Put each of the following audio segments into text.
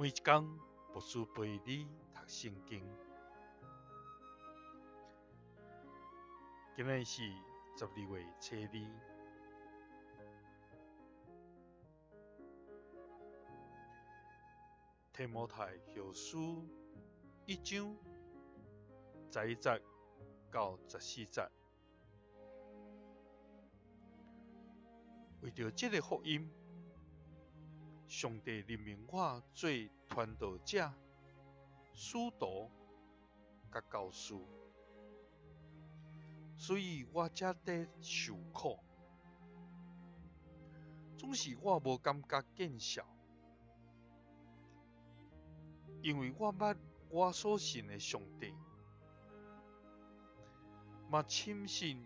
每一工，牧師陪你讀聖經。今日是12月初二，提摩太後書一章11節到14節。為著這个福音，上帝任命我做傳道者、使徒佮教師，所以我才咧受苦。總是我無感覺見笑，因為我捌我所信的上帝，嘛深信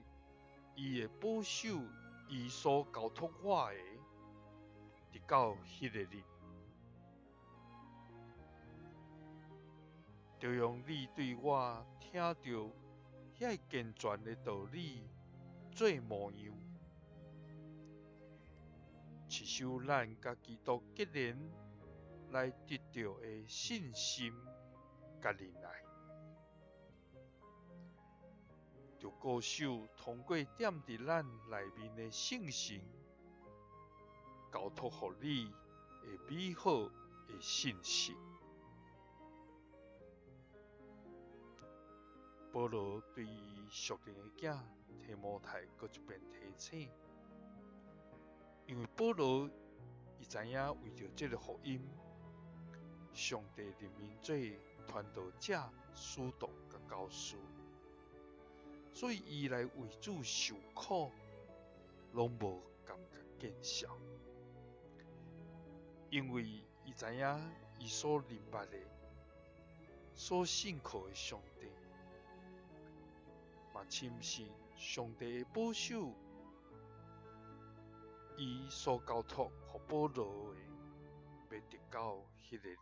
伊會保守伊所交託我的，直到彼个日。著用你對我聽著遐健全的道理做模樣，持守咱佮基督結連來得著的信心佮忍耐，著固守通過踮佇咱內面的聖神交託予你的美好的信息。保羅對伊屬靈的囝提摩太閣一遍提醒，因為保羅伊知影為著這个福音，上帝任命做傳道者、使徒佮教師，所以伊來為主受苦，攏無感覺見笑，因為伊知影伊所認捌的、所信靠的上帝，嘛深信上帝會保守伊所交託予保羅的，欲直到彼个日。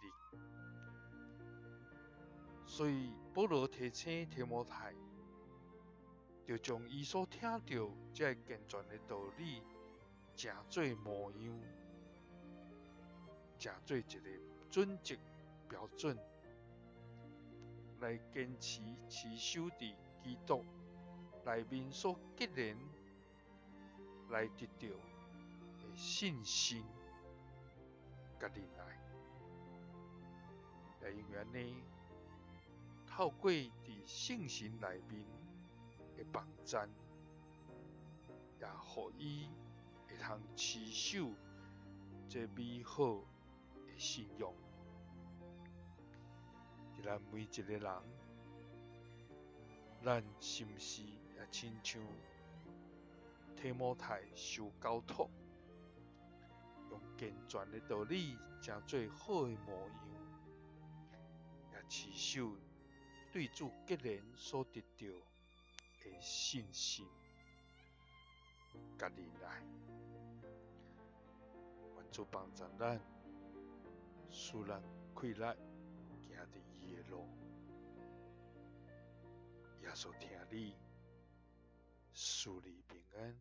所以保羅提醒提摩太，著將伊所聽著這个健全的道理，成做模樣，成做一个準則標準，來堅持持守佇基督內面所結連來得著的信心佮忍耐。也因為按呢，透過佇聖神內面的幫贊，也予伊會通持守這美好的信仰。佇咱每一个人，咱是毋是也親像提摩太受交託，用健全的道理成做好的模樣，也持守對主結連所得著的信心佮忍耐？願主幫助咱，使咱氣力行佇伊的路。耶穌疼你，賜你平安。